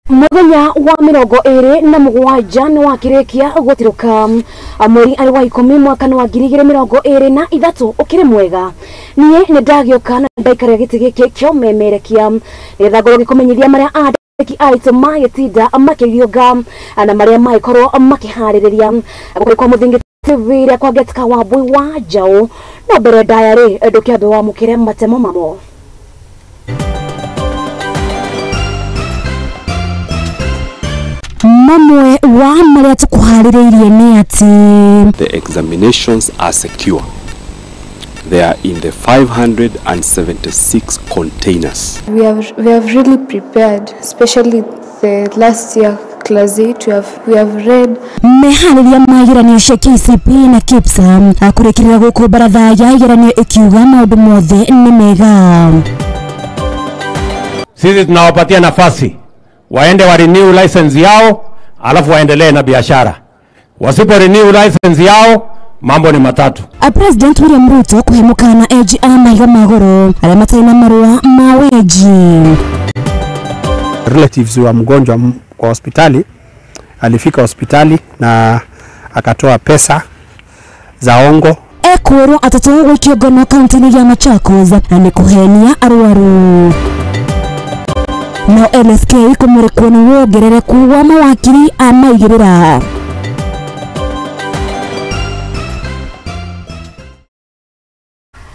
Muthenya wa 27 nĩ wakĩrĩkia gũtirũka mweri arĩ wa 10 mwaka wa 2023 ũkĩrĩ mwega. Niĩ nĩ ndagĩũka na ndaikarĩra gĩtĩ gĩkĩ kĩomemerekia nĩgetha ngorwo ngĩkũmenyithia marĩa andĩki aitũ magĩtinda makĩgiũnga na marĩa magĩkorwo makĩharĩrĩria gũkũ kwa Mũthingi TV rĩa kwa Getka wa Mbui wa Njaũ. No mbere ndaya rĩ, ndũkĩambe wamũkĩre matemo mamo. Mamwe wa marĩa tũkũharĩrĩirie nĩ atĩ the examinations are secure. They are in the 576 containers. We have really prepared, especially the last year class 8. We have read. Meharĩria ma igeranio cia KCPE na KPSEA kũrĩkĩrĩra gũkũ baratha ya igeranio ĩkiuga maũndũ mothe nĩ mega. Sisi tunawapatia nafasi waende wa renew license yao, alafu waendelee na biashara. Wasipo renew license yao, mambo ni matatu. President William Ruto kuhemuka na eji a mahiga magoro arĩa matarĩ na marũa ma weji. Relatives wa mgonjwa kwa hospitali alifika hospitali na akatoa pesa za ongo. Ekwĩrwo atatũ gũikio ngono kaunti-inĩ ya Machakos na nĩ kũhenia arwaru. No LSK kũmũrĩkwo nĩ wongerereku wa mawakiri a maigĩrĩra.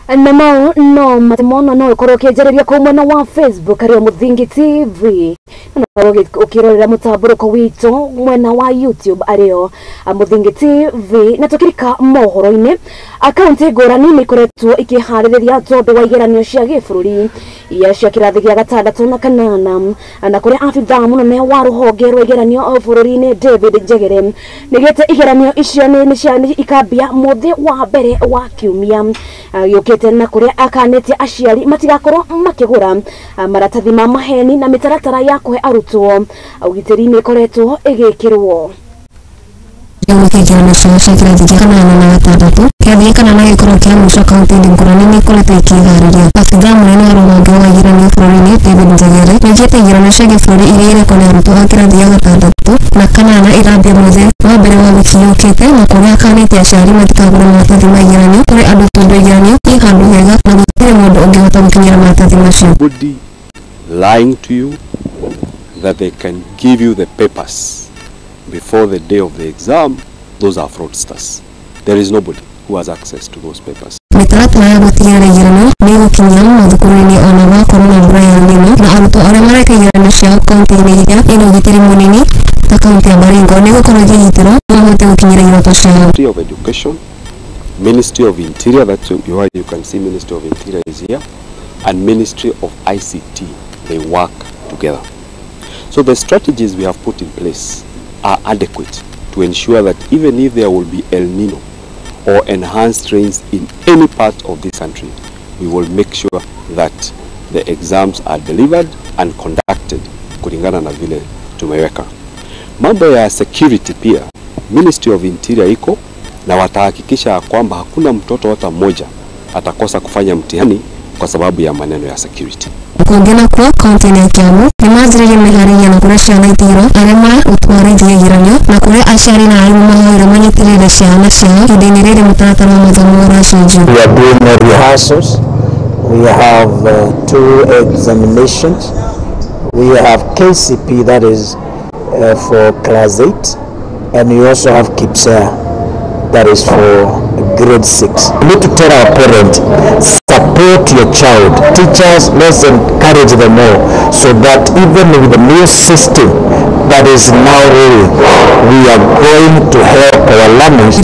Na mau no matemo no ũkorwo ũkĩanjĩrĩria kũu mwena wa Facebook arĩ Mũthingi TV, na ũkĩrorera mũtambũrũko witũ mwena wa YouTube arĩo Mũthingi TV. Na tũkĩrika mohoro-inĩ, akaunti ngũrani nĩ ikoretwo ikĩharĩrĩria tondũ wa igeranio cia gĩbũrũri iria cia kĩrathi gĩa gatandatũ na kanana, na kũrĩa abithaa mũnene wa rũhonge rwa igeranio bũrũri-inĩ David Njegere nĩgĩte igeranio icio nĩ ikambia mũthĩ wa mbere wa kiumia gĩũkĩte, na kũrĩa akanĩtie aciari matigakorwo makĩgũra maratathi ma maheni na mĩtaratara ya kũhe arutwo ũgitĩri nĩ ĩkoretwo ĩgĩkĩrwo. Igeranio cia kĩrathi gĩa kanana na gatandatũ kĩrathi gĩa kanana gĩkorwo kĩa mũico kaunti-inĩ ngũrani nĩ ikoretwo ikĩharĩria. Abithaa mũnene wa rũhonge rwa igeranio bũrũri-inĩ David Njegere nĩoigĩte igeranio cia gĩbũrũri iria irekwo nĩ arutwo a kĩrathi gĩa gatandatũ na kanana irambia mũthenya wa mbere wa wiki yũkĩte, na kũrĩa akanĩtie aciari matikagũre maratathi ma igeranio kũrĩ andũ tondũ igeranio i handũ hega na gũtirĩ mũndũ ũngĩhota gũkinyĩra maratathi macio. Nobody lying to you that they can give you the papers before the day of the exam, those are fraudsters. There is nobody who has access to those papers. Mĩtaratara ya gũtigĩrĩra igeranio nĩ ĩgũkinyia mathukuru-inĩ ona gwakorwo na mbura ya Nino, na arutwo arĩa mareka igeranio ciao kaunti-inĩ iria ina ũgitĩri mũnini ta kaunti ya Baringo nĩ ĩgũkorwo ĩkĩgitĩrwo mahote gũkinyĩra iroto ciao. Ministry of Education, Ministry of Interior, that's why you can see Ministry of Interior is here, and Ministry of ICT, they work together. So the strategies we have put in place are adequate to ensure that even if there will be El Nino or enhanced rains in any part of this country, we will make sure that the exams are delivered and conducted kulingana na vile tumeweka. Mambo ya security pia, Ministry of Interior iko na watahakikisha kwamba hakuna mtoto hata mmoja atakosa kufanya mtihani kwa sababu ya maneno ya security. Kũngĩ nakuo kaunti-inĩ ya Kiambu nĩ manjĩrĩirie meharĩria na kũrĩa ciana itigirwo arĩa marutwarithia igeranio, na kũrĩa aciari na arimũ mahoirwo manyitĩrĩre ciana ciao ihinda-inĩ rĩrĩ mũtaratara wa mathomo ũracenjio. We are doing rehearsals. We have 2 examinations. We have KCPE, that is for class 8, and we also have KPSEA, that is for grade 6. We need to tell our parents, support your child. Teachers, let's encourage them more so that even with the new system that is now rolling, we are going to help our learners.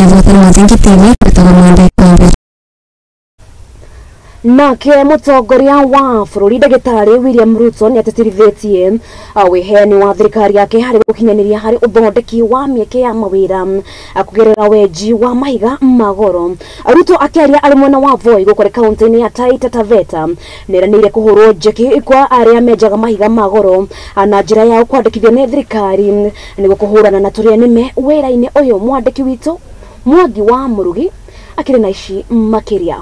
Nake mũtongoria wa bũrũri ndagĩtarĩ William Ruto nĩ atĩtĩrithĩtie wĩheani wa thirikari yake harĩ gũkinyanĩria harĩ ũthondeki wa mĩeke ya mawĩra kũgerera wenji wa mahiga ma goro. Ruto akĩaria arĩ mwena wa Voi gũkũ kaunti-inĩ ya Taita Taveta nĩeranĩire kũhũrwo njeki kwa arĩa menjaga mahiga ma goro na njĩra yao kwandĩkithio nĩ thirikari nĩguo kũhũrana na tũrĩa nĩme wĩra-inĩ ũyũ. Mwandĩki witũ Mwangi wa Mũrugi akĩrĩ na ici makĩria.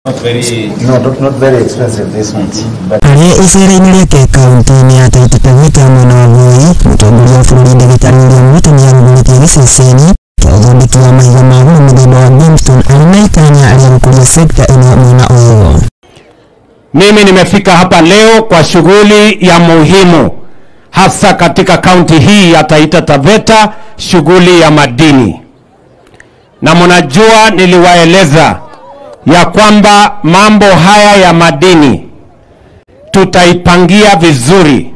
Not very, no, not very expensive, this ones. But Arĩ icera-inĩ rĩake kaunti-inĩ ya Taita Taveta mwena wa Voi, gĩceceni kĩa ũthondeki wa mahiga ma goro mũthemba wa gemstone arĩ na itanya rĩa gũkũria sekta ĩno mwena ũyũ. Mimi nimefika hapa leo kwa shughuli ya muhimu hasa katika kaunti hii ya Taita Taveta, shughuli ya madini. Na mnajua niliwaeleza ya kwamba mambo haya ya madini tutaipangia vizuri.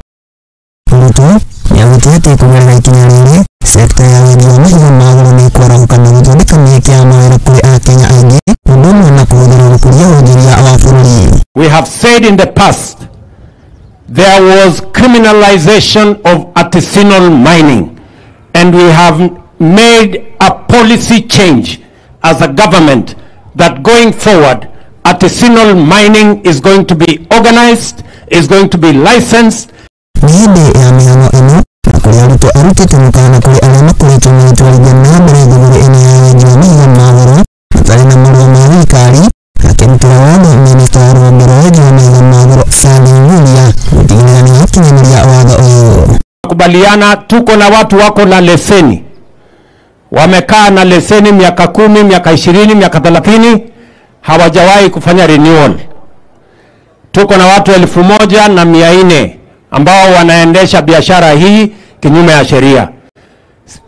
Ruto nĩaugĩte atĩ kũgerera ikinya rĩrĩ sekta ya wendia wa mahiga ma goro nĩ ĩkwarahũka na gũthondeka mĩeke ya mawĩra kũrĩ akenya aingĩ ũndũ ũmwe na kũhũthĩrwo gũkũria wonjoria wa bũrũri. We have said in the past there was criminalization of artisanal mining, and we have made a policy change as a government that going forward artisanal mining is going to be organized, is going to be licensed. Nĩ hĩndĩ ya mĩhang'o ĩno na kũrĩa Ruto arutĩte mũkana kũrĩ arĩa makoretwo magĩtwarithia na mbere thũgũrĩ ĩno ya wendia wa mahiga ma goro matarĩ na marũa ma thirikari, akĩrutĩra watho minista wa rũhonge rwa wendia wa mahiga ma goro Salim Mvurya gũtigĩrĩra nĩakinyanĩria watho ũyũ. Kubaliana, tuko na watu wako na leseni, wamekaa na leseni miaka 10, miaka 20, miaka 30, hawajawahi kufanya renewal. Tuko na watu 1400 ambao wanaendesha biashara hii kinyume ya sheria.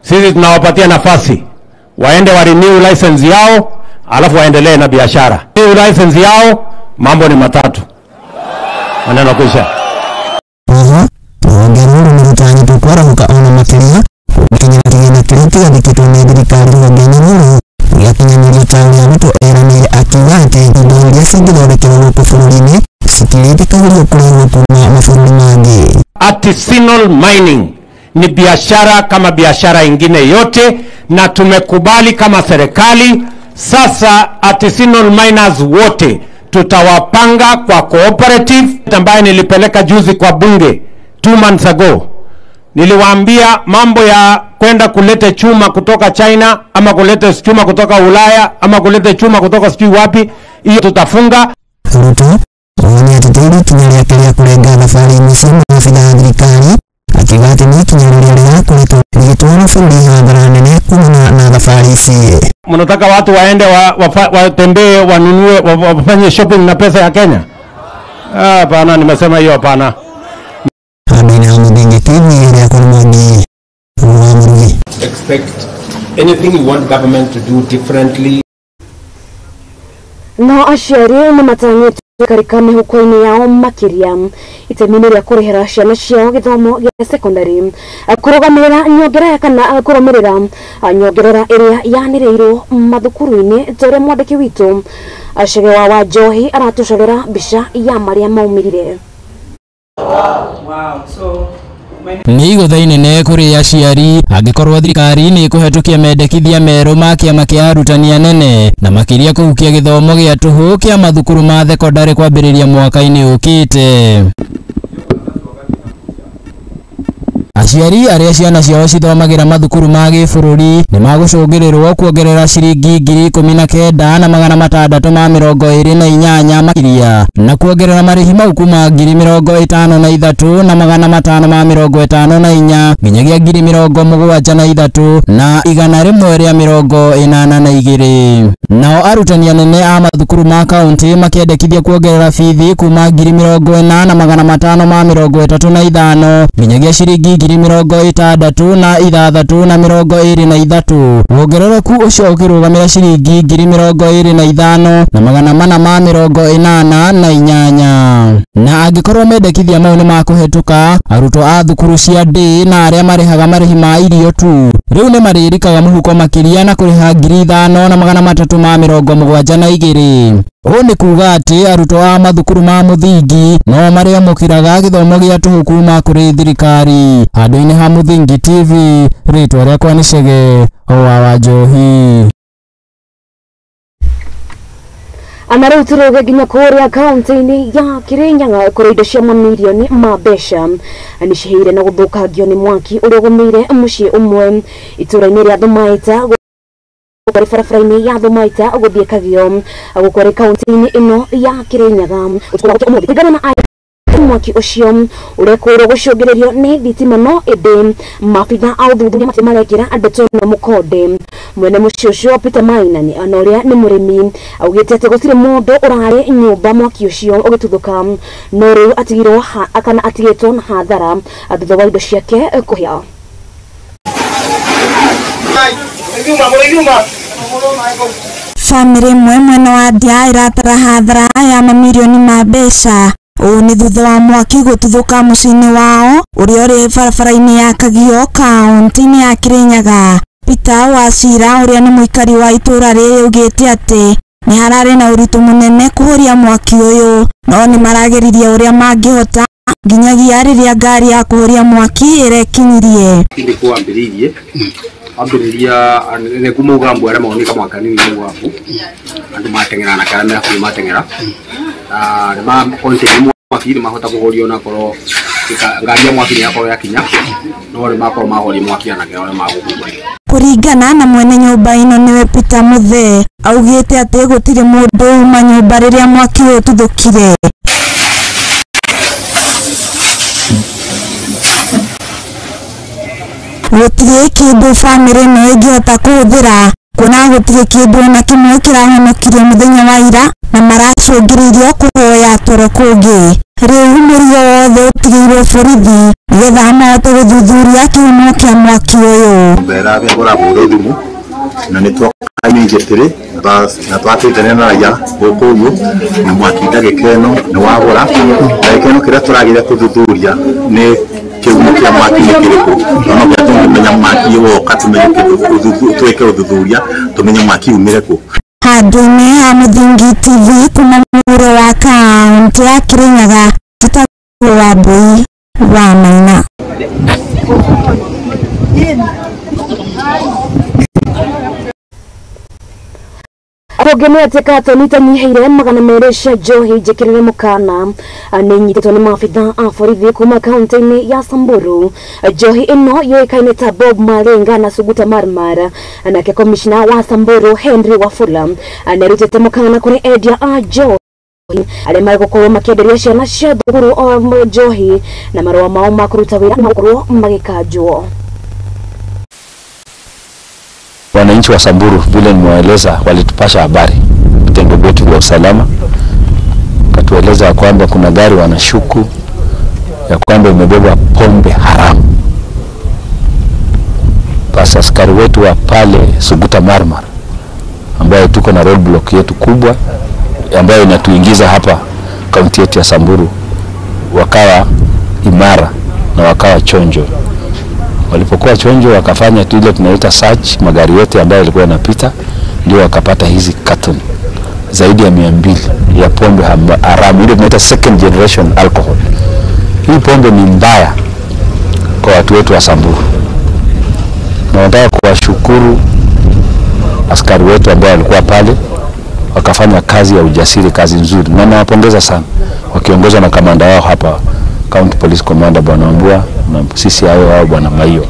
Sisi tunawapatia nafasi waende wa renew license yao, alafu waendelee na biashara. Renew license yao, mambo ni matatu, maneno kwisha. Oho rũhonge rũrũ nĩ rũtanyĩtwo kwarahũka ona makĩria gũkinyĩra kĩgĩna kĩrĩa kĩgathĩkĩtwo nĩ thirikari rũhonge-inĩ rũrũ gĩakinyanĩrio ta ũrĩa Ruto eranĩire, akiuga atĩ indo iria cingĩthondekerwo gũkũ bũrũri-inĩ citirĩtĩkagĩrio kũrehwo kuma mabũrũri mangĩ. Artisanal mining ni biashara kama biashara ingine yote, na tumekubali kama serikali sasa artisanal miners wote tutawapanga kwa cooperative, ambaye nilipeleka juzi kwa bunge 2 months ago. Niliwaambia mambo ya kwenda kulete chuma kutoka China ama kulete chuma kutoka Ulaya ama kulete chuma kutoka sijui wapi, hiyo tutafunga. Ruto nĩateteire ikinya rĩake rĩa kũrenga thabarĩ-inĩ cia maabitha a thirikari, akiuga atĩ nĩ ikinya rĩrĩa rĩrakoretwo rĩgĩtwara bũrũri hathara nene kumana na thabarĩ ici. Mnataka watu waende watembee wanunue wafanye shopping na pesa ya Kenya? Hapana, nimesema hiyo hapana. Handũ-inĩ ha Mũthingi TV rĩakwa nĩ Mwangi wa Mũrugi. Expect anything you want government to do differently. No aciari nĩ matanyĩtwo katika mĩhuko-inĩ yao makĩria itemi-inĩ rĩa kũrĩhĩra ciana ciao gĩthomo gĩa secondary, kũrũgamĩrĩra nyongerera kana kũrũmĩrĩra nyongerera ĩrĩa yanĩrĩirwo mathukuru-inĩ, ta ũrĩa mwandĩki witũ Chege wa Njohi aratũcorera mbica ya marĩa maumĩrire. Nĩ igũtha inene kũrĩ aciari angĩkorwo thirikari nĩ ĩkũhetũkia mendekithia merũ ma kĩama kĩa arutani anene na makĩria kũhukia gĩthomo gĩa tũhũ kĩa mathukuru ma thekondarĩ kwambĩrĩria mwaka-inĩ ũkĩte. Aciari arĩa ciana ciao cithomagĩra mathukuru ma gĩbũrũri nĩ magũcũngĩrĩrwo kuongerera ciringi 19,628 makĩria na kuongerera marĩhi mau kuma 53,554 nginyagia 73,182. Nao arutani anene a mathukuru ma kaunti makĩendekithia kuongerera bithi kuma 40,535 nginyagia ciringi 66,623. Wongerereku ũcio ũkĩrũgamĩra ciringi 25,488. Na angĩkorwo mendekithia mau nĩ makũhetũka, arutwo a thukuru cia ndĩ na arĩa marĩhaga marĩhi ma irio tu rĩu nĩ marĩrikaga mũhuko makĩria na kũrĩha 5,372. Ũũ nĩ kuga atĩ arutwo a mathukuru ma mũthingi no marĩamũkĩraga gĩthomo gĩa tũhũ kuma kũrĩ thirikari. Handũ-inĩ ha Mũthingi TV, rĩtwa rĩakwa nĩ Chege wa Njohi. Ana rĩu tũrũge nginya kũrĩa kaunti-inĩ ya Kirinyaga kũrĩa indo cia mamirioni ma mbeca nĩ ciheire na gũthũkangio nĩ mwaki ũrĩa ũgũmĩire mũciĩ ũmwe itũũra-inĩ rĩa Thumaita gũkũ barabara-inĩ ya Thumaita gũthiĩ Kagio gũkũ kaunti-inĩ ĩno ya Kirinyaga. Ũtukũ wa ũmũthĩ kũringana na Mwaki ũcio ũrekwĩrwo gũcũngĩrĩrio nĩ thitima, no ĩndĩ maabitha a ũthuthuria matirĩ marekĩra ndeto ĩno mũkonde. Mwene mũciĩ ũcio Peter Maina na ũrĩa nĩ mũrĩmi augĩte atĩ gũtirĩ mũndũ ũrarĩ nyũmba mwaki ũcio ũgĩtuthũka, no rĩu atigirwo kana atigĩtwo na hathara thutha wa indo ciake kũhĩa. Bamĩrĩ ĩmwe mwena wa Ndia ĩratara hathara ya mamirioni ma mbeca. Ũũ nĩ thutha wa mwaki gũtuthũka mũciĩ-inĩ wao ũrĩa ũrĩ barabara-inĩ ya Kagio kaunti-inĩ ya Kirinyaga. Peter Wachira ũrĩa nĩ mũikari wa itũũra rĩrĩ augĩte atĩ nĩ hararĩ na ũritũ mũnene kũhoria mwaki ũyũ, no nĩ marageririe ũrĩa mangĩhota nginyagia rĩrĩa ngari ya kũhoria mwaki ĩrekinyirie. Nĩkuambĩrĩirie ambĩrĩria nĩ kuma mũgambo arĩa maoneka mwaka nini mũgambo andũ mateng'era na kana mehakũhĩ mateng'era na nĩ ma contain mwaki nĩ mahota kũhorio na korwo ngari ya mwaki nĩ yakorwo yakinya no nĩ makorwo mahoria mwaki anake arĩa magũkua. Kũringana na mwene nyũmba ĩno nĩwe Peter Muthee augĩte atĩ gũtirĩ mũndũ uma nyũmba rĩrĩa mwaki ũyũ ũtuthũkire. Gũtirĩ kĩndũ bamĩrĩ ĩno ĩngĩhota kũhũthĩra kuona gũtirĩ kĩndũ ona kĩmwe kĩrahonokirio mũthenya wa ira na maracũngĩrĩirio kũhoya toro kũngĩ. Rĩu mũrigo wothe ũtigĩirwo borithi nĩgetha mahote gũthuthuria kĩhumo kĩa mwaki ũyũ. Mbera bĩa thimũ na nĩ twoka immediately na twatĩtene na raia gũkũ ũguo na mwaki ndagĩka ĩno nĩ wagũra. Ndagĩka ĩno kĩrĩa tũrageria kũthuthuria nĩ kĩhumo kĩa mwaki nĩ kĩrĩkũ, na no nginya tũngĩmenya mwaki woka tũmenye twĩke ũthuthuria tũmenye mwaki umire kũ. Handũ-inĩ ha Mũthingi TV kuma mũhuro wa kaunti ya Kirinyaga, njĩtagwo Wambui wa Maina. Kũngĩ nĩ atĩ katoni itanyiheire 200 cia njohi njĩkĩrĩre mũkana nĩ inyitĩtwo nĩ maabitha a borithi kuma kaunti-inĩ ya Samburu. Njohi ĩno yũĩkaine ta Bob Malenga na Suguta Marmar. Nake komishna wa Samburu Henry Wafula nĩarutĩte mũkana kũrĩ endia a njohi arĩa megũkorwo makĩenderia ciana cia thukuru njohi na marũa mao ma kũruta wĩra magũkorwo magĩkanjwo. Wananchi wa Samburu vile nimewaeleza, walitupasha habari vitengo vyetu vya usalama, katueleza kwamba kuna gari wanashuku ya kwamba imebeba pombe haramu. Basi askari wetu wa pale Suguta Marmar, ambayo tuko na roadblock yetu kubwa ambayo inatuingiza hapa kaunti yetu ya Samburu, wakawa imara na wakawa chonjo. Walipokuwa chonjo wakafanya tu ile tunaita search magari yote ambayo yalikuwa yanapita, ndio wakapata hizi carton zaidi ya 200 ya pombe haramu, ile tunaita second generation alcohol. Hii pombe ni mbaya kwa watu wetu wa Samburu. Na nataka kuwashukuru askari wetu ambao walikuwa pale wakafanya kazi ya ujasiri, kazi nzuri, na nawapongeza sana, wakiongozwa na kamanda wao hapa County Police Commander Bwana Wambua na sisi hao wao Bwana Maiyo.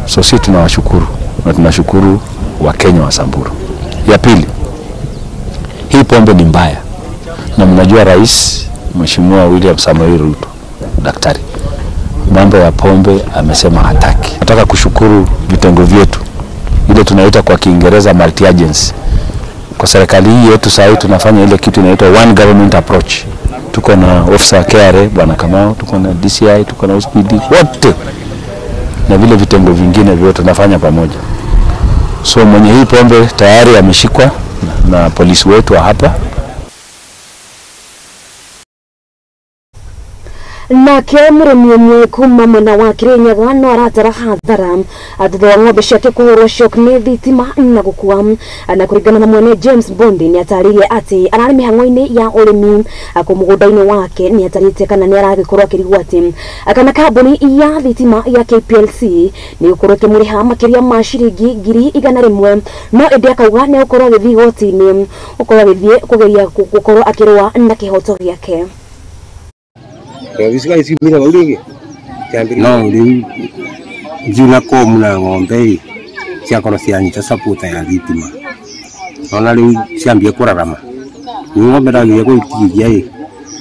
So sisi tunawashukuru na tunashukuru Wakenya wa Samburu. Ya pili, hii pombe ni mbaya, na mnajua Rais Mheshimiwa William Samoei Ruto daktari, mambo ya pombe amesema hataki. Nataka kushukuru vitengo vyetu, ile tunaita kwa Kiingereza multi agency. Kwa serikali hii yetu sasa tunafanya ile kitu inaitwa one government approach. Tuko na officer KRA Bwana Kamau, tuko na DCI, tuko na OCPD wote na vile vitengo vingine vyote tunafanya pamoja. So mwenye hii pombe tayari ameshikwa na polisi wetu wa hapa. Nake mũrĩmi ũmwe kuma mwena wa Kirinyaga no aratara hathara thutha wa ng'ombe ciake kũhũrwo shock nĩ thitima na gũkua. Na kũringana na mwene James Bondi nĩ atarĩirie atĩ ararĩ mĩhang'o-inĩ ya ũrĩmi kũ mũgũnda-inĩ wake. Nĩ atarĩte kana nĩ aragĩkorwo akĩrigwo atĩ kana kambuni ya thitima ya KPLC nĩ gũkorwo ĩkĩmũrĩha makĩria ma ciringi 100,000, no ĩndĩ akauga nĩ gũkorwo agĩthiĩ igoti-inĩ gũkorwo agĩthiĩ kũgeria gũkorwo akĩrũa na kĩhoto gĩake. No riu ngiuna komu na ng'ombe ciakorwo cianyita sapota ya thitima, ona riu ciambia kurarama. Ni ng'ombe ndageria gũitigithia ĩ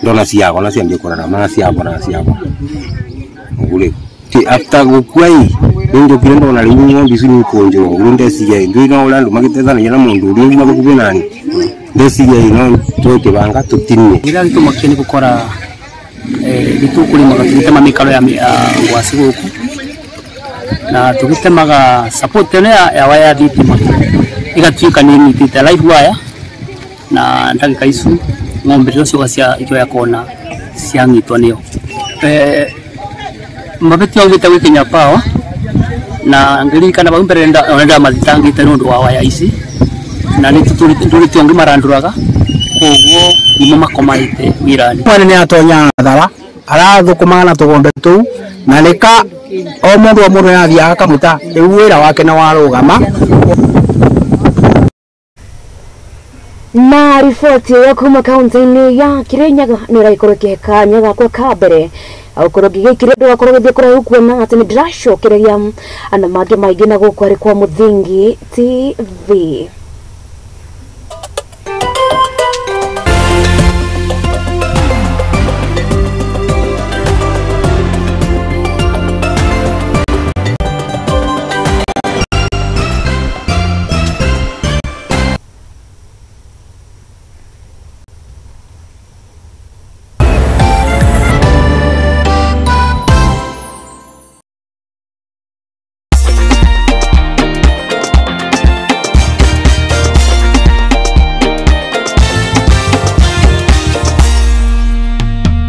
Ndona ciagwa na ciambia kũrarama na ciagwa na ciagwa. Ũguo rĩu. Ti after gũkua ĩ nĩnjũkire ndona rĩu ng'ombe ici nĩikũnjwo ũguo ndeciria ĩ ndũĩ no ũrĩa andũ magĩteithanagia na mũndũ ũrĩa uma gũkuhĩ nani. Ndeciria ĩ no tũkĩbanga tũtinie. Kĩrĩa gĩtũmakia nĩ gũkora nĩtũkũrĩmaga tũgĩtema mĩkaro ya ngwacĩ gũkũ na tũgĩtemaga support ĩno ya waya ya thitima ĩgatuĩka nĩ ĩnyitĩte live wire na ndagĩka icu ng'ombe rĩrĩa cioka cia ikĩoya kona cianyitwo nĩyo. Mabeti augĩte gwĩ Kenya Power na ngĩririkana bau mbere ndamathitangĩte nĩ ũndũ wa waya ici na nĩ tũrĩte ũngĩ marandũraga koguo nĩmo makomaĩte wĩra-inĩ. Mwene nĩ atonya thara arathũkũmaga na tũgombe tũu na nĩka o mũndũ o mũndũ nĩathiaga akamwĩta rĩu wĩra wake nĩ warũgama. Na riboti ya kuma kaunti-inĩ ya Kirinyaga nĩ ĩragĩkorwo ĩkĩhe kanya gakwa ka mbere gũkorwo ngĩgĩikĩria ũndũ wakorwo gĩthiĩ kũraihu kuona atĩ nĩ ndĩracokereria na mangĩ maingĩ na gũkũ arĩ kwa Mũthingi TV.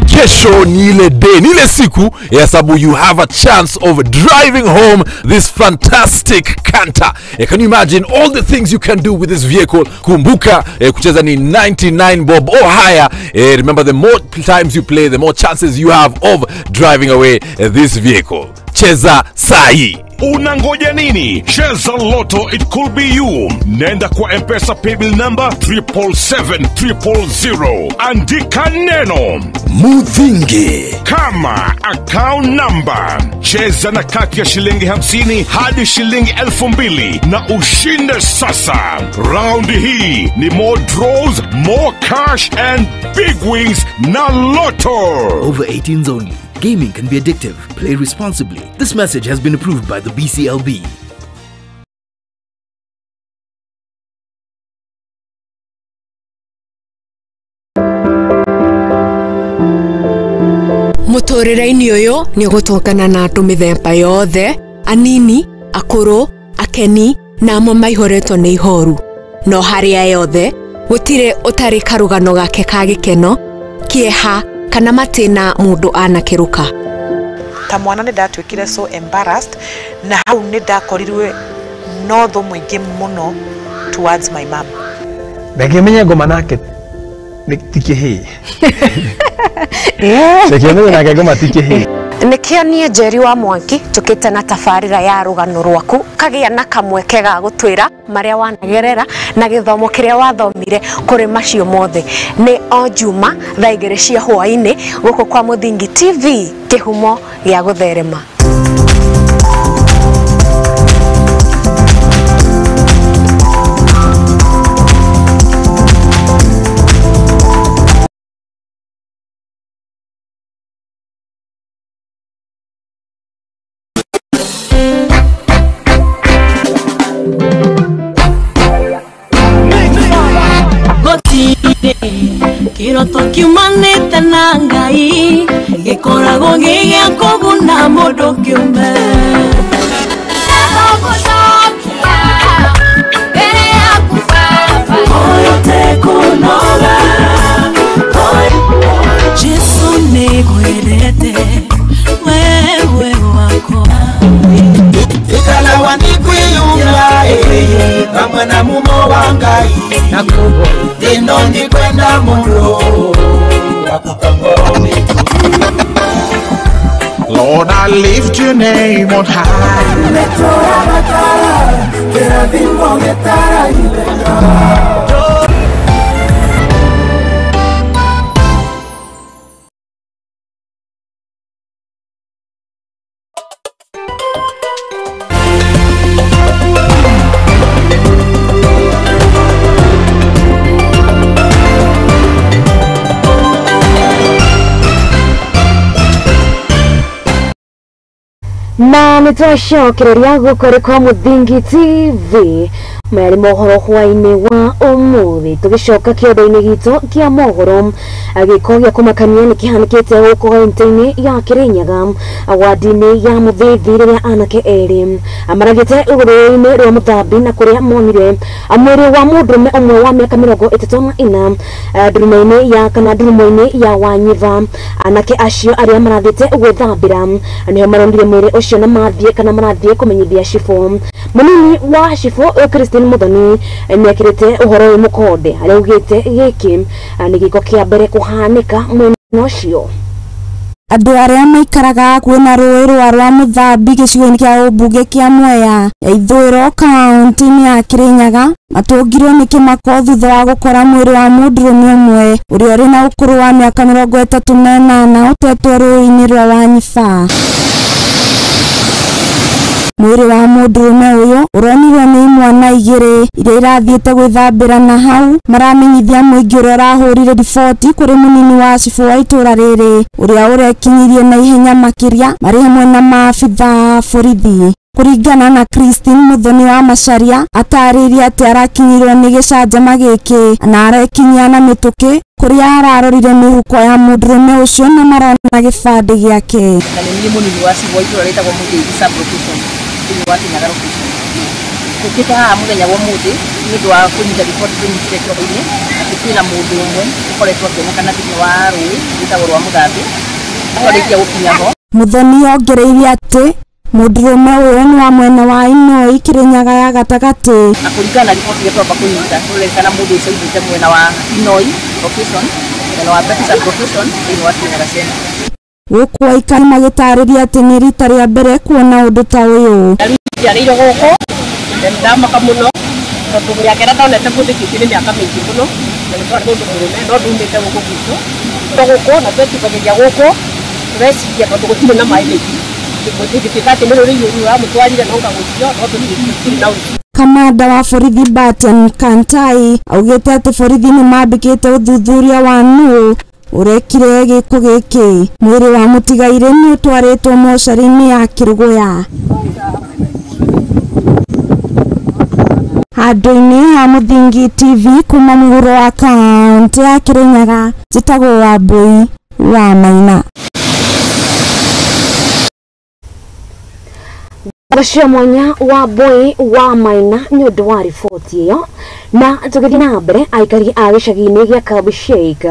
Kesho ni ile day, ni ile siku ya sababu you have a chance of driving home this fantastic Canter. Can you imagine all the things you can do with this vehicle? Kumbuka kucheza ni 99 bob or higher. Remember, the more times you play, the more chances you have of driving away this vehicle. Cheza sahi. Unangoja nini? Cheza Lotto, it could be you. Nenda kwa M-Pesa paybill number 777 000. Andika neno Muthingi kama account number. Cheza na kati ya shilingi 50 hadi shilingi 2000 na ushinde sasa. Round hii ni more draws, more cash and big wins na Lotto. Over 18s only. Gaming can be addictive. Play responsibly. This message has been approved by the BCLB. Mũtũrĩre-inĩ ũyũ nĩ ũgũtũngana na andũ mĩthemba yothe, anini, akũrũ, akeni na amwe maihũrĩtwo nĩ ihoru. No harĩa yothe, gũtirĩ ũtarĩ karũgano gake ka gĩkeno, kĩeha kana matĩna mũndũ anakĩrũka. Ta mwana nĩ ndatuĩkire so embarrassed na hau nĩ ndakorirwe no thũ mũingĩ mũno towards my mom. Ndangĩmenya ngoma nake ti kĩhĩĩ. Ndangĩmenya nake ngoma ti kĩhĩĩ. Nĩkĩo niĩ Njeri wa Mwangi tũkĩte na tabarĩra ya rũgano rwaku kagĩa na kamweke ga gũtwĩra marĩa wanagerera na gĩthomo kĩrĩa wathomire kũrĩ macio mothe. Nĩ o Juma thaa 2 cia hwaĩ-inĩ gũkũ kwa Mũthingi TV, kĩhumo gĩa gũtherema. Kiroto kiumanĩte na Ngai gĩkoragwo gĩ gĩa kũguna mũndũ kĩũmbe. Jesu nĩngwendete wewe wakwa. Ikalawa nikwiyumba kamwe na mumo wa Ngai ino ndikwenda muno Lord, I lift your name on high. Na nitwacokereria gũkũ kwa Mũthingi TV maya mohoro hwainĩ wa ũmũthĩ. Tũgĩcoka kĩondo-inĩ gitũ kĩa mohoro, gĩko gĩa kũmakania nĩ kĩhanĩkĩte gũkũ kaunti-inĩ ya Kĩrĩnyaga wadi-inĩ ya Mũthĩthi rĩrĩa anake erĩ maragĩte rũrĩrĩ-inĩ rwa Mũthambi na kũrĩa monire mwĩrĩ wa mũndũrũme ũmwe wa mĩaka 34 ndurumo-inĩ ya kana ndurumo-inĩ ya Wanyiva. Anake acio arĩa marathiĩte gwĩthambĩra nĩho maronire mwĩrĩ ũcio na mathiĩ kana marathiĩ kũmenyithia cibũ. Mũnini wa cibũ Christine Muthoni nĩekĩrĩte ũhoro ũyũ mũkonde arĩa augĩte gĩkĩ nĩ gĩko kĩa mbere kũhanĩka mwena ũcio. Andũ arĩa maikaraga hakuhĩ na rũĩ rwa Mũthambi gĩcigo-inĩ kĩa ũmbunge kĩa Mwea ya Ithũĩro kaunti-inĩ ya Kĩrĩnyaga matũngirwo nĩ kĩmako thutha wa gũkora mwĩrĩ wa mũndũrũme ũmwe ũrĩa ũrĩ na ũkũrũ wa mĩaka 38 ũtetwo rũĩ-inĩ rwa Wanyiba. Mwĩrĩ wa mũndũrũme ũyũ ũronirwo nĩ imwana igĩrĩ iria irathiĩte gwĩthambĩra na hau maramenyithia mũingĩ ũrĩa ũrahũrire riboti kũrĩ mũnini wa cibũ wa itũũra rĩrĩ ũrĩa ũrekinyirie na ihenya makĩria marĩ hamwe na maabithaa borithi. Kũringana na Christine Muthoni wa Macharia atarĩirie atĩ arakinyirwo nĩ gĩcanjama gĩkĩ na arekinyia na mĩtũkĩ kũrĩa ararorire mĩhuko ya mũndũrũme ũcio na marona gĩbandĩ gĩake. Na nĩ niĩ mũnini wa cibũ wa itũũra rĩtagwo Mũthĩgi sub-location thĩinĩ wa Kĩnyaga location. Tũkĩte haha mũthenya wa ũmũthĩ nĩ ũndũ wa kũnyita riboti tũnyitire kĩroko-inĩ atĩ kwĩna mũndũ ũmwe ũkoretwo akĩonekana thĩinĩ wa rũĩ rwĩtagwo rwa Mũthambi twarĩkia gũkinya ho. Muthoni ongereire atĩ mũndũrũme ũyũ nĩ wa mwena wa Inoi Kĩrĩnyaga ya gatagatĩ. Na kũringana na riboti ĩrĩa twamba kũnyita tũrerĩkana mũndũ ũcio aumĩte mwena wa Inoi location, mwena wa Mbete sub-location thĩinĩ wa Kĩrĩnyaga Center. Gũkũ aikari magĩtarĩria atĩ nĩ rita rĩa mbere kuona ũndũ ta ũyũ. Njiarĩirwo gũkũ na nĩndamaka mũno tondũ mĩaka ĩrĩa ndonete mũndũ ĩkĩtie nĩ mĩaka mĩingĩ mũno na nĩ twarĩ mũndũ mũrũme no ndumĩte gũkũ gwitũ gũkũ na twetubagĩria gũkũ tũreciria tondũ gũtirĩ na maĩ maingĩ gũtingĩtuĩka atĩ nĩ rũrĩrĩ rũu rũramũtwarire no ngagũcio no tũtirĩ na ũru. Kamanda wa borithi Barton Kantai augĩte atĩ borithi nĩ mambĩkĩte ũthuthuria wa nũ ũrekire gĩko gĩkĩ. Mwĩrĩ wa mũtigairĩ nĩ ũtwarĩtwo mocarĩ-inĩ ya Kĩrũgũya. Handũ-inĩ ha Mũthingi TV kuma mũhuro wa kaunti ya Kĩrĩnyaga, njĩtagwo Wambui wa Maina. Ũcio mwanya wa Mbui wa Maina nĩ ũndũ wa riboti ĩyo. Na tũgĩthiĩ na mbere, aikari a gĩcagi-inĩ gĩa Kabusheik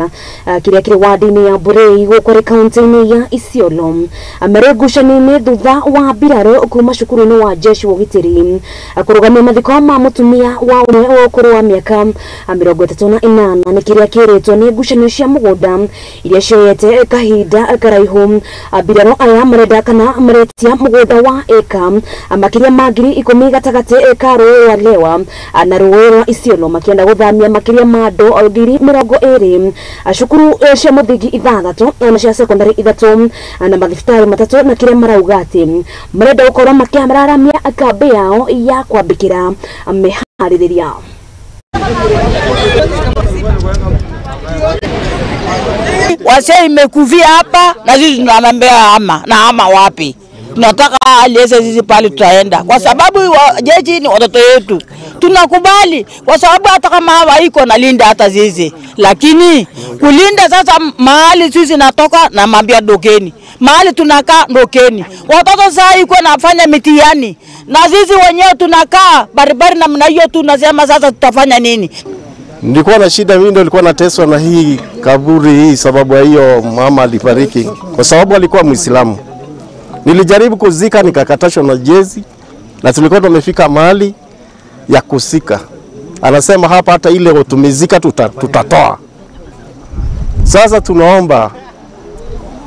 kĩrĩa kĩrĩ wadi-inĩ ya Burei gũkũ kaunti-inĩ ya Isiolo marĩ ngucanio-inĩ thutha wa mbirarũ kuma cukuru-inĩ wa jeshi wa ũgitĩri kũrũgamia mathiko ma mũtumia wa ũmwe wa ũkũrũ wa mĩaka 38 nĩ kĩrĩa kĩrĩtwo nĩ ngucanio cia mũgũnda iria cioyete kahinda karaihu. Mbirarũ aya marenda kana maretia mũgũnda wa ĩka makĩria ma 10,000 gatagatĩ ka rũĩ rwa Lewa na rũĩ rwa Isiolo makĩenda gũthamia makĩria ma andũ 20,000 cukuru cia mũthingi 6 na cia sekondari 3 na mathibitarĩ 3 na kĩrĩa marauga atĩ marenda gũkorwo makĩararamia kambĩ yao ya kwambĩkĩra mĩharĩrĩria. Wase imekuvia hapa na sisi tunaambia ama na ama wapi? Tunataka aliese sisi pale tutaenda kwa sababu jeshi ni watoto wetu. Tunakubali kwa sababu hata kama hawa iko na linda hata sisi, lakini kulinda sasa mahali sisi natoka na mambia dokeni, mahali tunakaa dokeni. Watoto sasa iko nafanya mitihani na sisi wenyewe tunakaa barabara namna hiyo, tunasema sasa tutafanya nini? Nilikuwa na shida mimi, ndio nilikuwa nateswa na hii kaburi hii sababu ya hiyo mama alifariki kwa sababu alikuwa Muislamu. Nilijaribu kuzika nikakatashwa na jezi, na tulikuwa tumefika mahali ya kusika. Anasema hapa hata ile tumezika tutatoa. Sasa tunaomba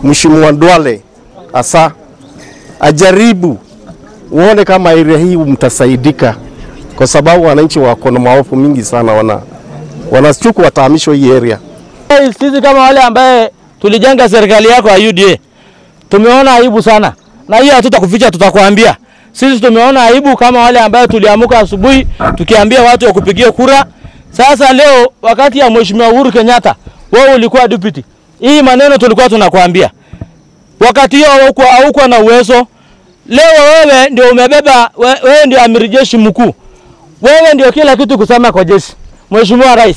Mheshimiwa Duale asa ajaribu uone kama area hii mtasaidika, kwa sababu wananchi wako na maofu mingi sana, wanachuku watahamishwa hii area. Sisi kama wale ambaye tulijenga serikali yako ya UDA tumeona aibu sana, na hiyo hatutakuficha, tutakwambia. Sisi tumeona aibu kama wale ambao tuliamuka asubuhi tukiambia watu wa kupigia kura. Sasa leo wakati ya Mheshimiwa Uhuru Kenyatta, wewe ulikuwa deputy. Hii maneno tulikuwa tunakwambia. Wakati hiyo haukuwa na uwezo. Leo wewe ndio umebeba, wewe ndio amiri jeshi mkuu. Wewe ndio kila kitu kusema kwa jeshi. Mheshimiwa Rais,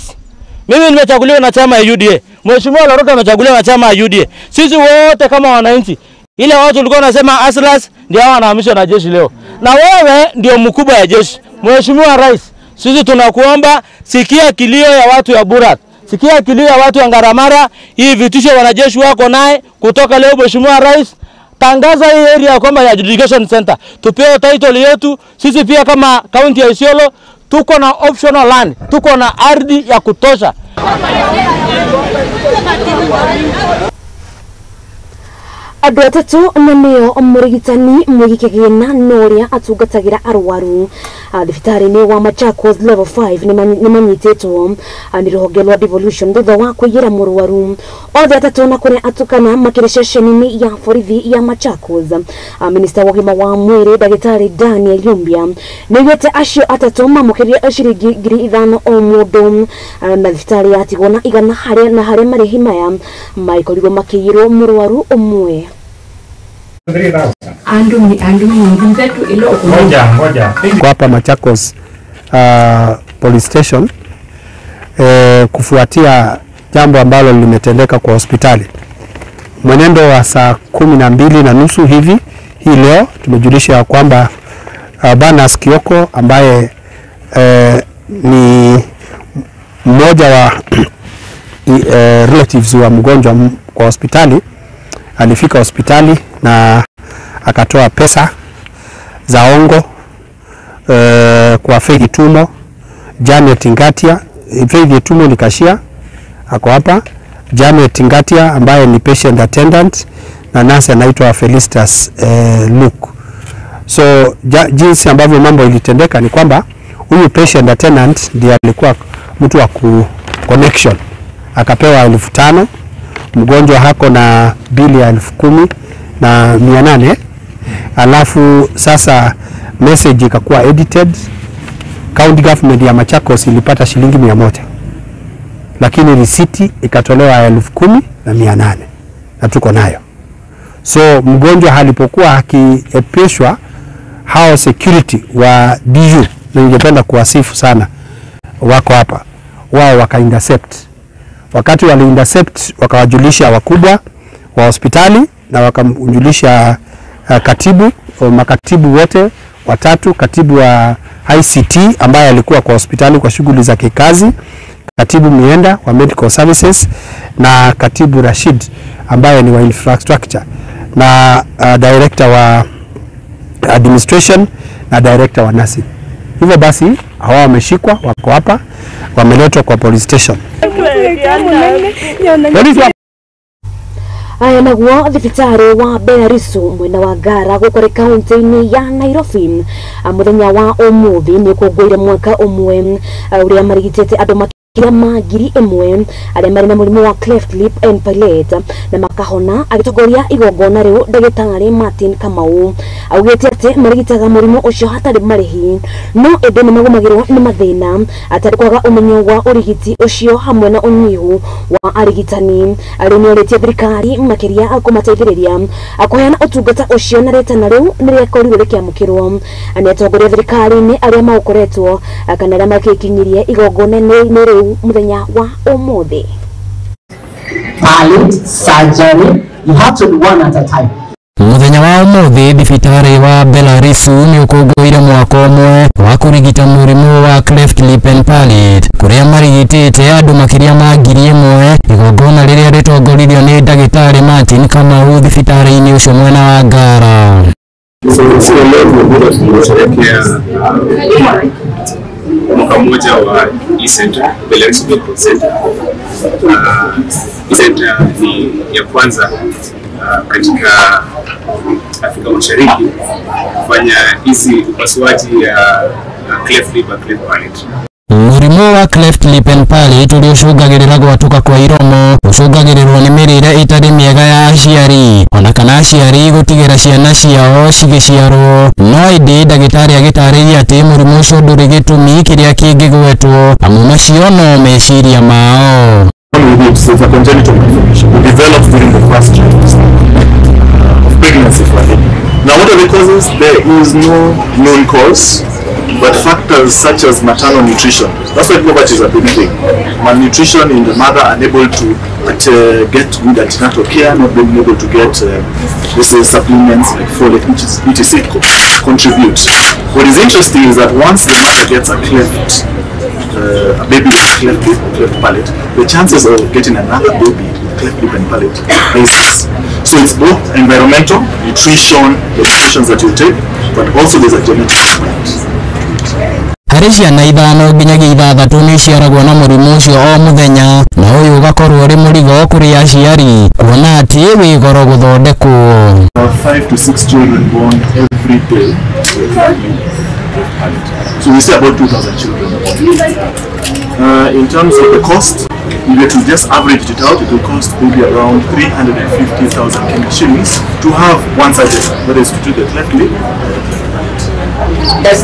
mimi nimechaguliwa na chama ya UDA. Mheshimiwa Laroka amechaguliwa na chama ya UDA. Sisi wote kama wananchi, ile watu walikuwa wanasema aslas ndio hao wanahamishwa na jeshi leo. Na wewe ndio mkubwa ya jeshi. Mheshimiwa Rais, sisi tunakuomba sikia kilio ya watu ya Burat. Sikia kilio ya watu ya Ngaramara, hii vitisho wanajeshi wako naye kutoka leo. Mheshimiwa Rais, tangaza hii area kwamba ya adjudication center. Tupewe title yetu. Sisi pia kama county ya Isiolo tuko na optional land, tuko na ardhi ya kutosha. Andũ atatũ na nĩo mũrigitani mwĩgikĩgĩna na ũrĩa atungatagĩra arwaru thibitarĩ-inĩ wa Machakos level 5 nĩmanyitĩtwo nĩ rũhonge rwa devolution thutha wa kũiyĩra mũrwaru. Othe atatũ na kũrĩa atukana makĩrĩ ceceni-inĩ ya borithi ya Machakos. Minista wa ũgima wa mwĩrĩ ndagĩtarĩ Daniel Yumbia nĩaugĩte acio atatũ mamũkĩrire ciringi 5,000 o mũndũ na thibitarĩ yatigwo na igana harĩa na harĩa marĩhi maya maikorirwo makĩiyĩrwo mũrwaru ũmwe. Kwa hapa Machakos police station kufuatia jambo ambalo limetendeka kwa hospitali. Mwenendo wa saa 12:30 hivi hii leo tumejulisha kwamba Banas Kioko ambaye ni mmoja wa relatives wa mgonjwa kwa hospitali alifika hospitali na akatoa pesa za ongo kwa Faith Tumo, Janet Ngatia. Faith Tumo ni kashia ako hapa, Janet Ngatia ambaye ni patient attendant na nurse anaitwa Felicitas Luke. So jinsi ambavyo mambo ilitendeka ni kwamba huyu patient attendant ndiye alikuwa mtu wa ku connection, akapewa 5,000. Mgonjwa hako na bili ya 10,800. Alafu sasa message ikakuwa edited. County government ya Machakos ilipata shilingi 100, lakini risiti ikatolewa 10,800 na tuko nayo. So mgonjwa alipokuwa akiepeshwa, hao security wa DU, na ningependa kuwasifu sana, wako hapa, wao waka intercept. Wakati wali intercept wakawajulisha wakubwa wa hospitali na wakamjulisha katibu, makatibu wote watatu, katibu wa ICT ambaye alikuwa kwa hospitali kwa shughuli za kikazi, katibu Mienda wa Medical Services na katibu Rashid ambaye ni wa infrastructure na director wa administration na director wa nursing. Hivyo basi hawa wameshikwa, wako hapa, wameletwa kwa police station. Aya naguo thibitarĩ wa Bellarisu mwena wa Ngara gũkũ kaunti-inĩ ya Nairobi mũthenya wa ũmũthĩ nĩ ũkũngũĩire mwaka ũmwe ũrĩa marigitĩte andũ makĩria ma 1,000 arĩa marĩ na mũrimũ wa cleft lip and palate na makahona. Agĩtongoria igongona rĩu ndagĩtarĩ Martin Kamau augĩte atĩ marigitaga mũrimũ ũcio hatarĩ marĩhi, no ĩndĩ nĩ magũmagĩrwo nĩ mathĩna atarĩ kwaga ũmenyo wa ũrigiti ũcio hamwe na ũnyihu wa arigitani. Arĩ nĩorĩtie thirikari makĩria kũmateithĩrĩria kũheana ũtungata ũcio na rĩtana rĩu nĩrĩakorirwo rĩkĩamũkĩrwo nĩ atongoria thirikari-inĩ arĩa maũkoretwo kana arĩa makĩkinyirie igongona-inĩ rĩu mũthenya wa ũmũthĩ. Palate surgery, you have to do one at a time. Mũthenya wa ũmũthĩ thibitarĩ wa Bellarisu nĩ ũkũngũĩire mwaka ũmwe wa kũrigita mũrimũ wa cleft lip and palate kũrĩa marigitĩte andũ makĩria ma 1,000. Igongona rĩrĩa rĩtongoririo nĩ ndagĩtarĩ Martin Kamau thibitarĩ-inĩ ũcio mwena wa Ngara. Tunasherehekea mwaka mmoja wa e-center, Bellarisu Medical Center. E-center ni ya kwanza katika Afrika Mashariki kufanya hizi upasuaji ya cleft lip and cleft palate. Mũrimũ wa cleft lip and palate ũrĩa ũcũngagĩrĩra gwatũka kwa iromo ũcũngagĩrĩrwo nĩ mĩrĩre ĩtarĩ mĩega ya aciari ona kana aciari gũtigĩra ciana ciao cigĩciarwo. No ĩndĩ ndagĩtarĩ agĩtarĩria atĩ mũrimũ ũcio ndũrĩ gĩtũmi kĩrĩa kĩngĩgwetwo amu macio no meciria mao. It's a congenital malformation. It develops during the first trimester of pregnancy for a baby. Now, what are the causes? There is no known cause, but factors such as maternal nutrition. That's why poverty is a big thing. Malnutrition in the mother, unable to get good antenatal care, not being able to get supplements like folate, etc. contribute. What is interesting is that once the mother gets a cleft, a baby with a cleft lip or cleft palate, the chances of getting another baby with cleft lip and palate is. So it's both environmental, nutrition, the medications that you take, but also there's a genetic component. Harĩ ciana 5 nginyagia 6 nĩ iciaragwo na mũrimũ ũcio o mũthenya, na ũyũ ũgakorwo ũrĩ mũrigo kũrĩ aciari kuona atĩ wĩ goro gũthondekwo. 5 to 6 children born every day with cleft palate. So we see about 2,000 children. In terms of the cost, if you were to just average it out, it will cost maybe around 350,000 Kenya shillings to have one surgery, that is to do the cleft lip and the cleft palate. Does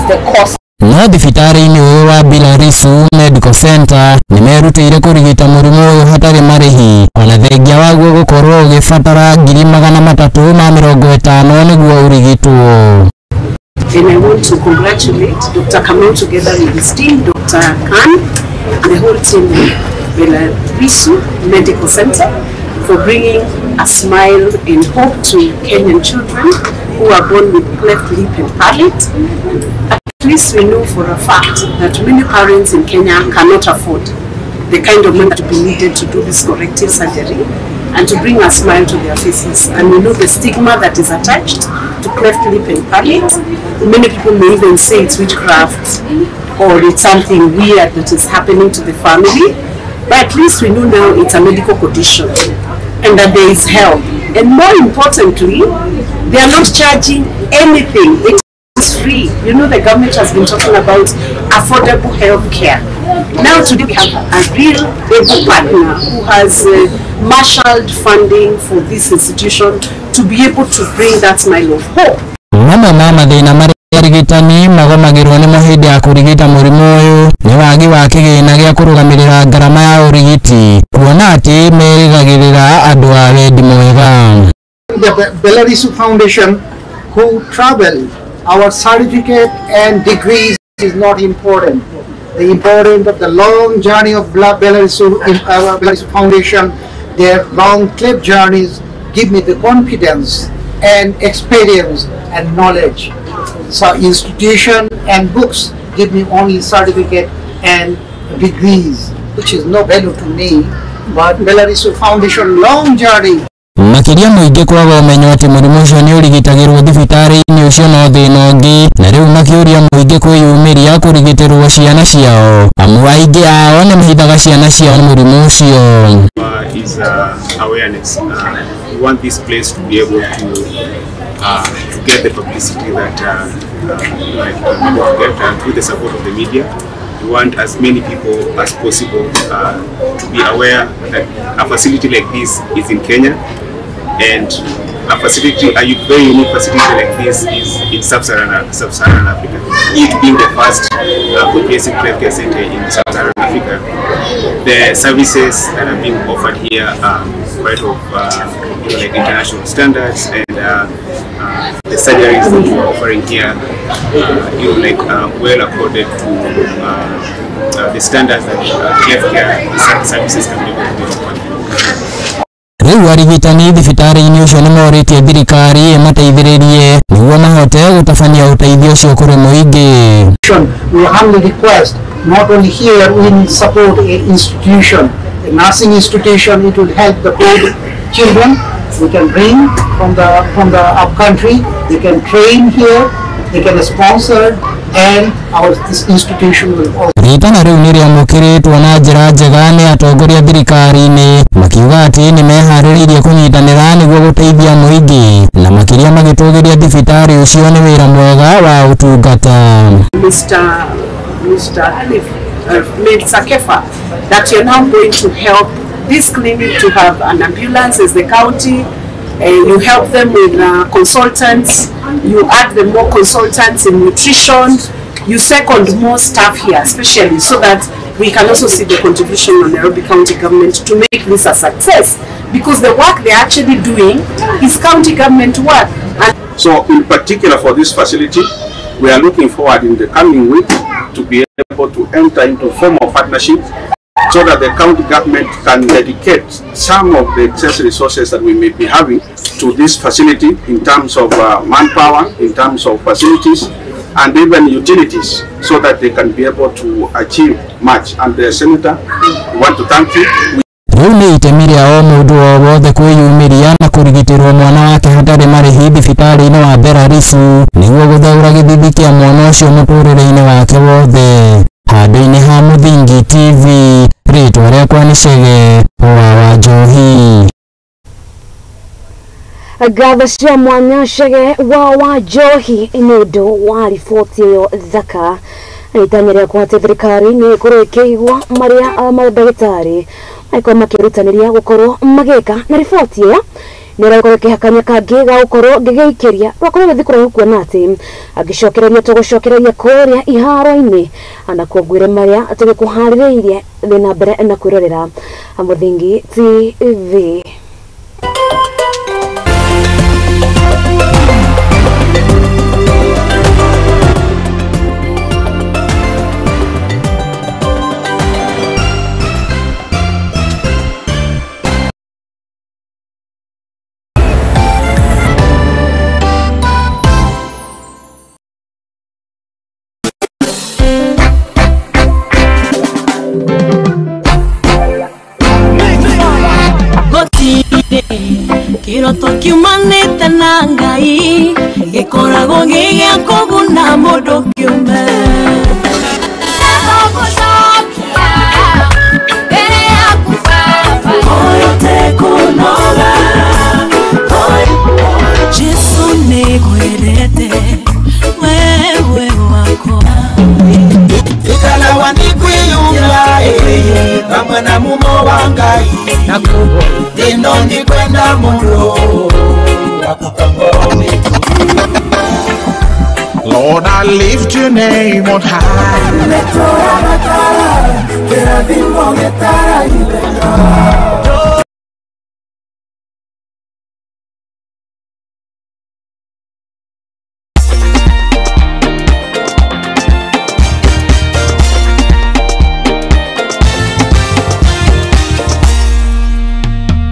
the cost No thibitarĩ-inĩ ũyũ wa Bilarisu Medical Center nĩ merutĩire kũrigita mũrimũ ũyũ hatarĩ marĩhi, ona thengia waguo gũkorwo ũgĩbatara 350,000 nĩguo ũrigitwo. And I want to congratulate Dr. Kamau together with his team, Dr. Khan, and the whole team of Bilarisu Medical Center for bringing a smile and hope to Kenyan children who are born with cleft lip and palate. At least we know for a fact that many parents in Kenya cannot afford the kind of money to be needed to do this corrective surgery and to bring a smile to their faces. And we know the stigma that is attached to cleft lip and palate. Many people may even say it's witchcraft or it's something weird that is happening to the family. But at least we know now it's a medical condition and that there is help. And more importantly, they are not charging anything. It is free. You know, the government has been talking about affordable health care. Now today we have a real able partner who has marshaled funding for this institution to be able to bring that smile of hope. Mamwe ma mathĩna marĩa arigitani magomagĩrwo nĩmo hĩndĩ ya kũrigita mũrimũ ũyũ nĩ wagi wa kĩgĩna gĩa kũrũgamĩrĩra ngarama ya ũrigiti, kuona atĩ merĩgagĩrĩra andũ a wendi mwega. The Bilarisu Foundation who travel, our certificate and degrees is not important. The importance of the long journey of Bilarisu Foundation, their long cliff journeys give me the confidence and experience and knowledge. So institution and books give me only certificate and degrees, which is no value to me. But Bilarisu Foundation long journey. Makĩria mũingĩ kwaga ũmenyo atĩ mũrimũ ũcio nĩ ũrigitagĩrwo thibitarĩ-inĩ ũcio no thĩna ũngĩ, na rĩu makĩũria mũingĩ kwĩyumĩria kũrigitĩrwo ciana ciao, amu aingĩ ao nĩ mahithaga ciana ciao mũrimũ ũcio. Is awareness. We want this place to be able to get the publicity that we get through the support of the media. We want as many people as possible to be aware that a facility like this is in Kenya, and a facility, a very unique facility like this is in Sub-Saharan Africa. It being the first comprehensive cleft care center in Sub-Saharan Africa, the services that are being offered here are quite of like international standards, and the surgeries that we are offering here, well accorded to the standards that cleft care services can be able to offer. Rĩu arigitani thibitarĩ-inĩ ũcio nĩ morĩtie thirikari ĩmateithĩrĩrie nĩguo mahote gũtabania ũteithio ũcio kũrĩ mũingĩ. We humbly request, not only here, we need support a institution, a nursing institution. It will help the poor children. We can bring from the upcountry. They can train here, they can sponsor, and our this institution will also. Rĩtana rĩu nĩ rĩamũkĩrĩtwo na njĩra njega nĩ atongoria thirikari-inĩ, makiuga atĩ nĩ meharĩrĩirie kũnyitanĩra nĩguo gũteithia mũingĩ, na makĩria magĩtũgĩria thibitarĩ ũcio nĩ wĩra mwega wa ũtungata. Mr. Alif, Mr. Kefa, that you're now going to help this clinic to have an ambulance as the county. You help them with consultants, you add them more consultants in nutrition, you second more staff here, especially so that we can also see the contribution of Nairobi County government to make this a success, because the work they're actually doing is county government work. And So in particular for this facility, we are looking forward in the coming week to be able to enter into formal partnership so that the county government can dedicate some of the excess resources that we may be having to this facility in terms of manpower, in terms of facilities, and even utilities, so that they can be able to achieve much. And the Senator, we want to thank you. Rĩu nĩ itemi rĩa o mũndũ o wothe kwĩyumĩria na kũrigitĩrwo mwana wake hatarĩ marĩhi thibitarĩ-inĩ wa Belarusu nĩguo gũthaũra gĩthithi kĩa mwana ũcio mũtũrĩre-inĩ wake wothe. Handũ-inĩ ha Mũthingi TV, rĩtwa rĩakwa nĩ Chege wa Wanjohi. Ngatho cia mwanya Chege wa Wanjohi nĩ ũndũ wa riboti ĩyo thaka. Itanya rĩakwa atĩ thirikari nĩ ĩkorwo ĩkĩigua marĩa mandagĩtarĩ makorwo makĩrutanĩria gũkorwo magĩka, na riboti ĩyo nĩ ĩrakorwo ĩkĩhakanya kangĩ ga gũkorwo ngĩgĩikĩria rwakorwo gĩthiĩ kũraihu kuona atĩ angĩcokereria tũgũcokereria kũrĩa iharo-inĩ anakuo ngwĩre marĩa tũgĩkũharĩrĩirie thĩ na mbere na kwĩrorera Mũthingi TV. Kiroto kiumanĩte na Ngai gĩkoragwo gĩ gĩa kũguna mũndũ kĩũmbe. Jesu nĩngwendete wewe wakwa ikala wanikwiyumya pamwe na mumo wa Ngai ino ndikwenda muno. Lord, I lift your name on high.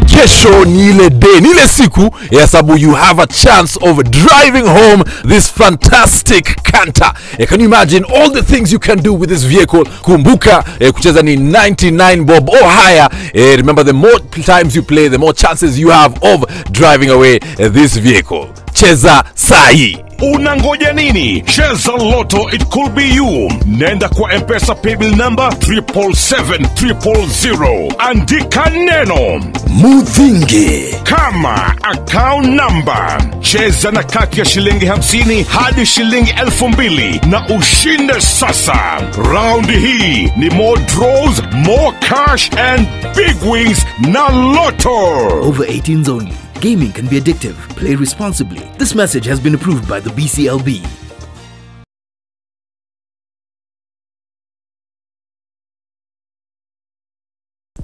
Kesho ni ile day, ni ile siku ya sababu you have a chance of driving home this fantastic Canter. Can you imagine all the things you can do with this vehicle? Kumbuka kucheza ni 99 bob or higher. Remember, the more times you play, the more chances you have of driving away this vehicle. Cheza sahi. Unangoja nini? Cheza Lotto, it could be you. Nenda kwa M-Pesa paybill number 777 000. Andika neno Muthingi kama account number. Cheza na kati ya shilingi 50 hadi shilingi 2000 na ushinde sasa. Round hii ni more draws, more cash and big wins na Lotto. Over 18s only. Gaming can be addictive. Play responsibly. This message has been approved by the BCLB.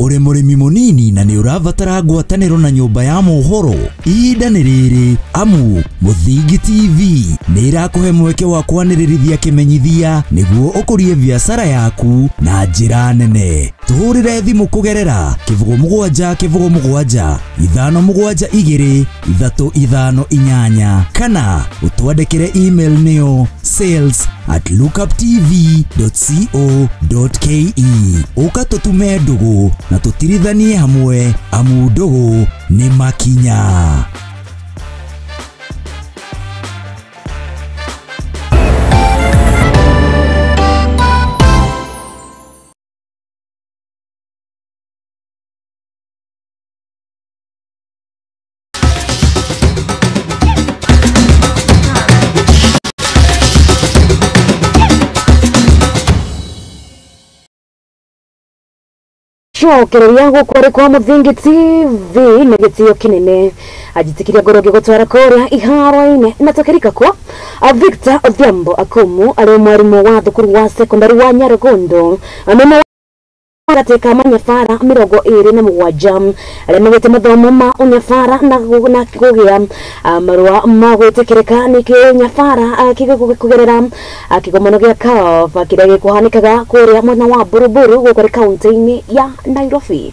Uri mũrĩmi mũnini na nĩ ũrabatara ngwatanĩro na nyũmba ya mohoro, ihinda nĩ rĩrĩ amu Mũthingi TV nĩ ĩrakũhe mweke wa kwanĩrĩrithia kĩmenyithia nĩguo ũkũrie biacara yaku na njĩra nene. Tũhũrĩre thimũ kũgerera 07 07 572 358 kana ũtwandĩkĩre email nĩyo sales@lookuptv.co.ke. Ũka tũtume ndũgũ na tũtirithanie hamwe amu ndũgũ nĩ makinya. Cokereria gũkũ kwa Mũthingi TV na gĩtĩo kĩnene ajitikiria ngoro gĩgũtwara kũrĩa iharo-inĩ na tũkĩrika kwa Victor Odhiambo Akumu arĩ mwarimũ wa thukuru wa secondary wa Nyarugundu. gatĩ ka manyabara 27 arĩa magĩte mathomo ma ũnyabara na kũgĩa marũa ma gwĩtĩkĩrĩka nĩ kĩnyabara kũgerera kĩgomano gĩa CAF kĩrĩa gĩkũhanĩkaga kũrĩa mwena wa Buruburu gũkũ kaunti-inĩ ya Nairobi.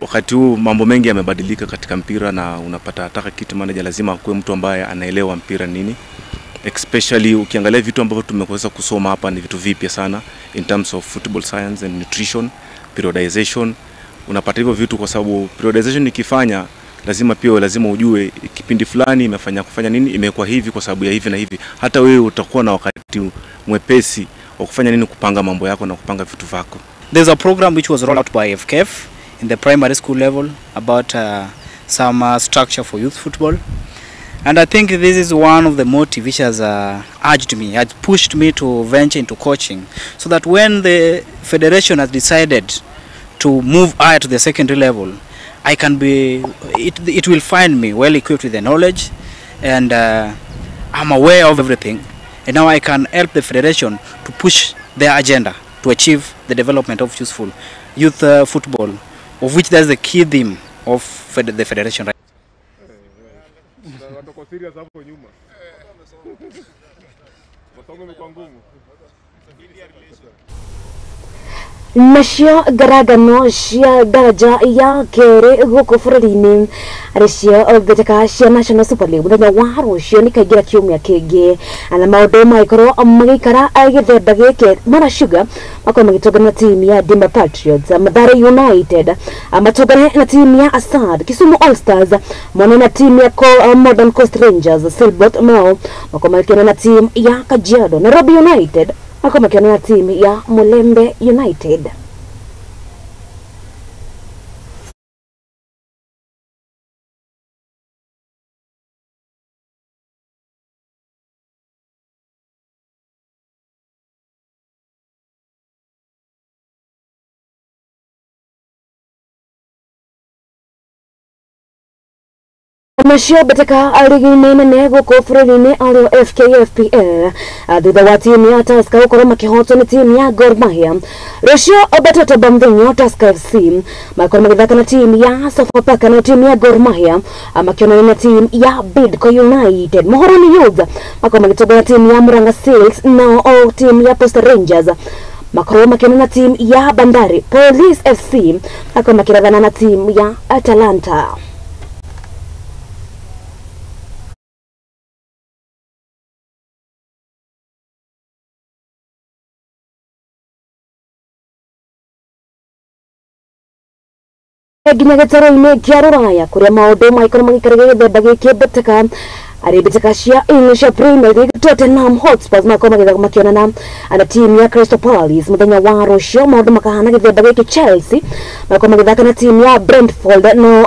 Wakati huu mambo mengi yamebadilika katika mpira na unapata hata kit manager lazima akuwe mtu ambaye anaelewa mpira nini. Especially ukiangalia vitu ambavyo tumeweza kusoma hapa ni vitu vipya sana in terms of football science and nutrition, periodization. Unapata hivyo vitu kwa sababu periodization ikifanya lazima pia lazima ujue kipindi fulani imefanya kufanya nini, imekuwa hivi kwa sababu ya hivi na hivi. Hata wewe utakuwa na wakati mwepesi wa kufanya nini, kupanga mambo yako na kupanga vitu vyako. There's a program which was rolled out by FKF in the primary school level about some structure for youth football. And I think this is one of the motives which has urged me, has pushed me to venture into coaching, so that when the federation has decided to move higher to the secondary level, I can be, it will find me well equipped with the knowledge, and I'm aware of everything. And now I can help the federation to push their agenda to achieve the development of useful youth football, of which that's the key theme of the federation. Right? Nacio ngarangano cia daraja ya kerĩ gũkũ bũrũri-inĩ arĩcio mbĩtĩka cia National Super League mũthenya wa rũciũ nĩkaingĩra kiumia kĩngĩ na maũndũ magĩkorwo magĩikara gĩthemba gĩkĩ. Mara Sugar makorwo magĩtũngana na timu ya Dimba Patriots, Mathare United matũngane na timu ya Asad, Kisumu All Stars mone na timu ya Modern Coast Rangers, Silbot Mao makorwo makĩonana na timu ya Kajiado, Nairobi United makorwo makĩonana na timu ya Mulembe United. Nacio mbĩtĩka rigi-inĩ nene gũkũ bũrũri-inĩ arĩo FKFPL thutha wa timu ya Tusker gũkorwo makĩhotwo nĩ timu ya Gor Mahia. Rũciũ Batoto Bamvinyo Tusker FC makorwo magĩthaka na timu ya Sofapaka na timu ya Gor Mahia makĩonana na timu ya Bidco United. Muhoroni Youth makorwo magĩtongoria na timu ya Murang'a Seals, nao timu ya Posta Rangers makorwo makĩonana na timu ya Bandari. Police FC makorwo makĩrathana na timu ya Atalanta. Nginya gĩtarũ-inĩ kĩa rũraya kũrĩa maũndũ maikorwo magĩikara gĩthemba gĩkĩ mbĩtĩka arĩ mbĩtĩka cia English Premier League Tottenham Hotspurs makorwo makĩonana na timu ya Crystal Palace mũthenya wa rũciũ. Maũndũ makahana gĩthemba gĩkĩ Chelsea makorwo magĩthaka na timu ya Brentford, no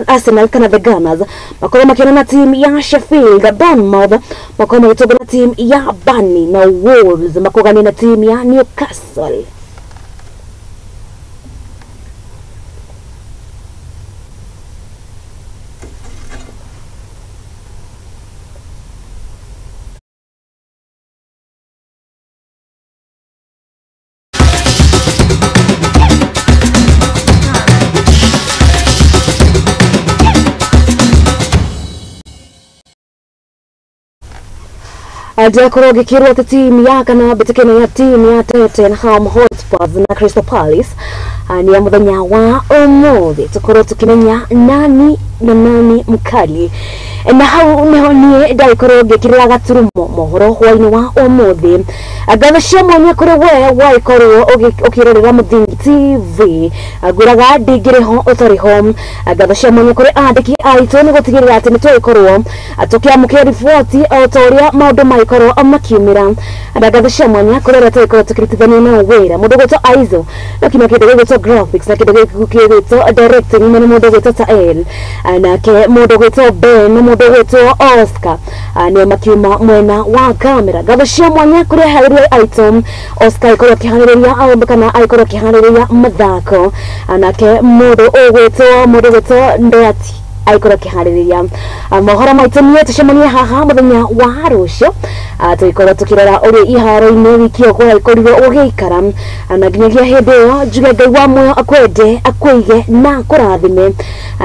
Arsenal kana the Gunners makorwo makĩonana na timu ya Sheffield. Bournemouth makorwo magĩtũngana na timu ya Burnley, na Wolves makogania na timu ya Newcastle. Ndiakorwo ngĩkĩrwo atĩ timu ya kana mbĩtĩka ĩno ya timu ya Tottenham Hotspurs na Crystal Palace nĩ ya mũthenya wa ũmũthĩ tũkorwo tũkĩmenya nani na nani mkali. Na hau niho niĩ ndagĩkorwo ngĩkĩrĩra gaturumo mohoro hwainĩ wa ũmũthĩ. Ngatho cia mwanya kũrĩ we wagĩkorwo ũkĩrorera Mũthingi TV, ngwĩraga ndingĩrĩ ho ũtarĩ ho. Ngatho cia mwanya kũrĩ andĩki aitũ nĩ gũtigĩrĩra atĩ nĩ twagĩkorwo tũkĩamũkĩra riboti o ta ũrĩa maũndũ magĩkorwo makiumĩra. Na ngatho cia mwanya kũrĩ arĩa twagĩkorwo tũkĩrutithania nao wĩra, mũndũ ũgwĩtwo Aizo na kinya kĩndũ gĩgwĩtwo graphics na kĩndũ gĩgwĩtwo directing nĩ mũndũ ũgwĩtwo Tael, nake mũndũ ũgwĩtwo Ben na mũndũ ũgwĩtwo Oscar nĩo makiuma mwena wa kamera. Ngatho cia mwanya kũrĩ aharĩria aitũ, Oscar aikorwo akĩharĩrĩria kana aikorwo akĩharĩrĩria mathako, nake mũndũ ũgwĩtwo Ndoati Aikorwo akiharĩrĩria mohoro maitũ. Niĩ tũcemanie haha mũthenya wa rũciũ, tũgĩkorwo tũkĩrora ũrĩa iharo-inĩ wiki ĩyo kũraikorirwo gũgĩikara, na nginyagia hĩndĩ ĩyo njuge Ngai wa muoyo akwende, akwĩige na akũrathime.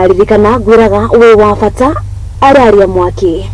Ririkana ngwĩraga wĩ wa bata, araria mwaki.